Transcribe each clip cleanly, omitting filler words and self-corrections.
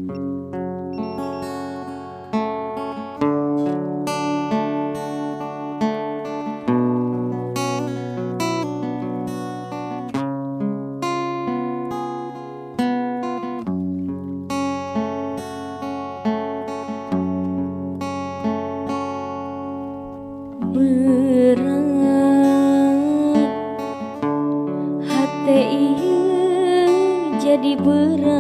Berat hate ieu jadi berat,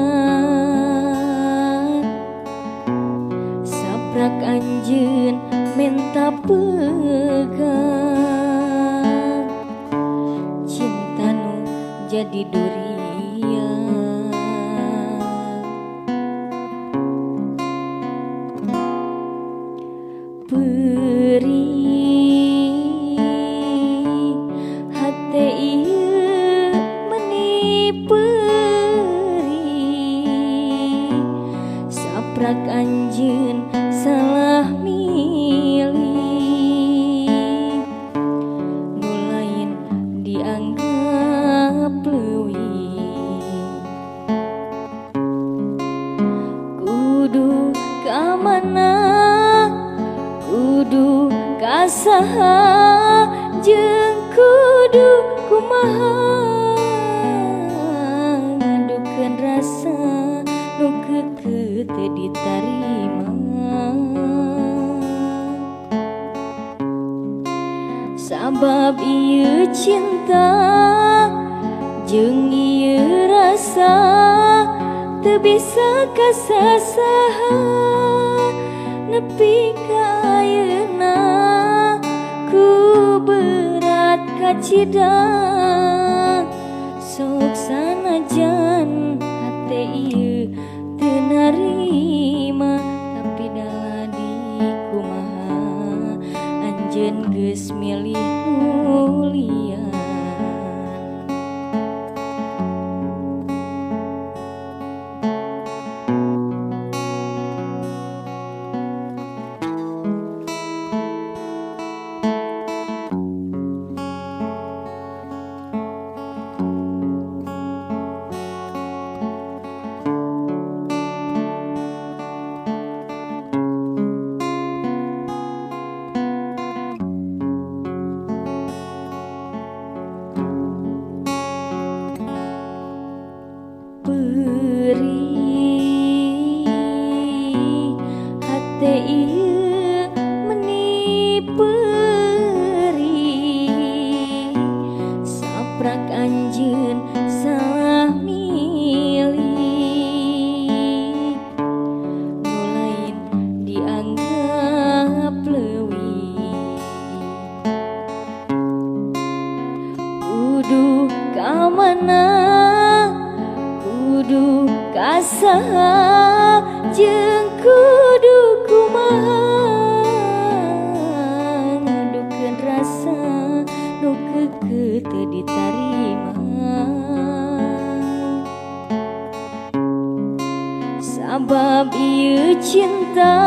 saprak anjeun menta pegang, cinta nu jadi durian. Perih hate ieu meni perih, saprak anjeun salah milih, nu lain dianggap leuwih. Kudu ka mana, kudu ka saha, jeung kudu kumaha, ngadukeun rasa nu keukeuh teu ditarima. Sabab ieu cinta jeung ieu rasa teu bisa kasasaha, nepi ka ayeuna ku berat kacida. Sok sanajan hate ieu teu narima, tapi daladi kumaha anjeun geus milih nu lian. Perih hate ieu meni perih, saprak anjeun salah milih, nu lain dianggap leuwih. Kudu ka mana, kudu ka saha, jeung kudu kumaha, ngadukeun rasa nu keukeuh teu ditarima. Sabab ieu cinta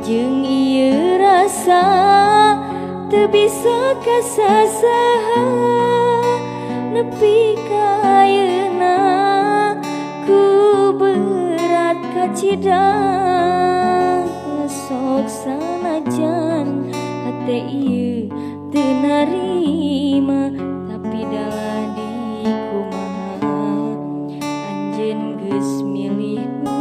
jeung ieu rasa teu bisa kasasaha, nepi ka ayeuna ku berat kacida. Sok sanajan hate ieu teu narima, tapi daladi kumaha anjeun geus milih nu